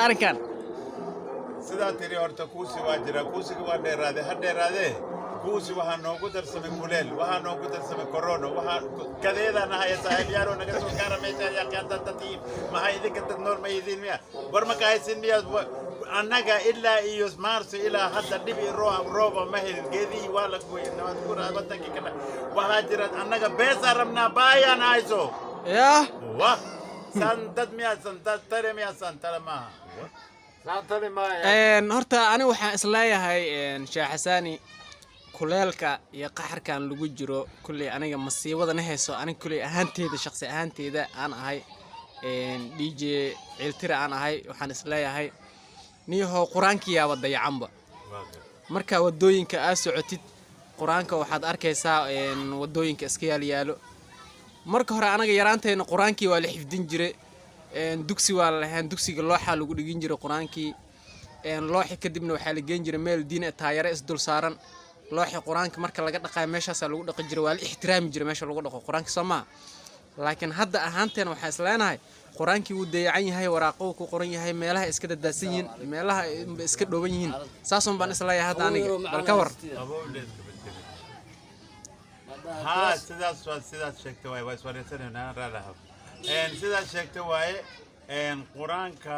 Aragtaa arrinkan? Sidaa tiri horta, kuusi waa jira, kuusiga waa dheeraade, ha dheeraadee. Kuusi waxaa noogu darsamay kuleel, waxaa noogu darsamay corona, waxaa kadeedaan ahaya. Saaxiibyaalo, naga soo gaara meesha yaqaantatatiim. Maxaa idinka dad nool ma idin miya? War ma kahaysin miya? Annaga ilaa iyo Maarso ilaa hadda dhib iyo rooba ma helin. Geedihii waa la gooyey, nabad gura wadankii ka dha waxaa jira. Annaga beesaa rabnaa, baayaan hayso. Yah. Wa san dad miya? San tare miya? San tare maaha. Horta ani waxaan isleeyahay, Sheekh Xasaani, kuleelka iyo qaxarkan lagu jiro kulley aniga masiibada na hayso, aniga kulley ahaanteyda, shaqsi ahaanteyda aan ahay, DJ Ciiltira aan ahay, waxaan isleeyahay niyahow, Qur-aankii yaaba dayacanba. Marka wadooyinka aad socotid, Qur-aanka waxaad arkaysaa wadooyinka iska yaal yaalo. Marka hore anaga yaraantayna Qur-aankii waa la xifdin jiray. Dugsi waa la lahayn, dugsiga looxaa lagu dhigin jiray Qur-aankii. Looxi kadibna waxaa la geen jiray meel diin ah, taayare isdul saaran. Looxi Qur-aanka marka laga dhaqaayo meeshaasaa lagu dhaqi jiray, waa la ixtiraami jiray meesha lagu dhaqo Qur-aanka, soo maa? Laakiin hadda ahaanteena waxaan isleenahay Qur-aankii wuu dayacan yahay, waraaqo ku qoran yahay, meelaha iska dadaadsan yihiin, meelaha iska dhooban yihiin. Saasun baan isleeyahay hadda aniga. Bal ka war? Haa, sidaas waa sidaas sheegta waaye, waa iswareysanaynaa, raalaha. Sidaas sheegta waaye. Qur-aanka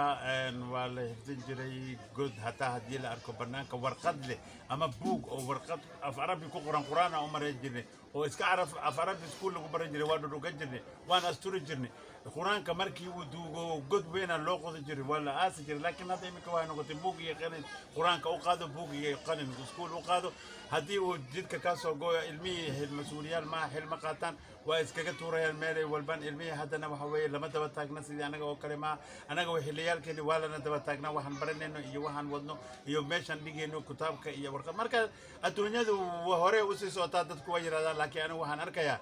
waa la xifdin jiray. God hataa haddii la arko banaanka warqad leh ama buug oo warqad af Carabi ku qoran, Qur-aan aan u maran jirnay oo iska caraf af Carabi iskuul lagu baran jiray. Waa dhudhugan jirnay, waan asturi jirnay. Qur-aanka markii uu duugo, god weyna loo qodi jiray, waa la aasi jiray. Laakiin hadda iminka waxay noqotay buug iyo qalin. Qur-aanka u qaado, buug iyo qalin iskuul u qaado. Haddii uu jidka ka soo gooyo, ilmihii xil mas-uuliyaal maaha, xil ma qaataan, waa iskaga tuurayaan meelay walban ilmihii. Haddana waxa weeye lama daba taagna sidii anaga oo kale maaha. Anaga wa xilliyaalkeeni waa lana daba taagnaa, waxaan baranayno iyo waxaan wadno iyo meeshaan dhigayno kitaabka iyo warqad. Marka adduunyadu waa hore usii socotaa, dadku waa yidhahdaan, laakiin anigu waxaan arkayaa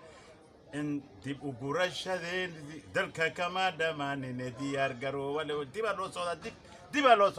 in dib u gurashadeen dalka kama dhammaanine diyaar garoowa, dibaa loo socdaa, dib dibaa loo socdaa.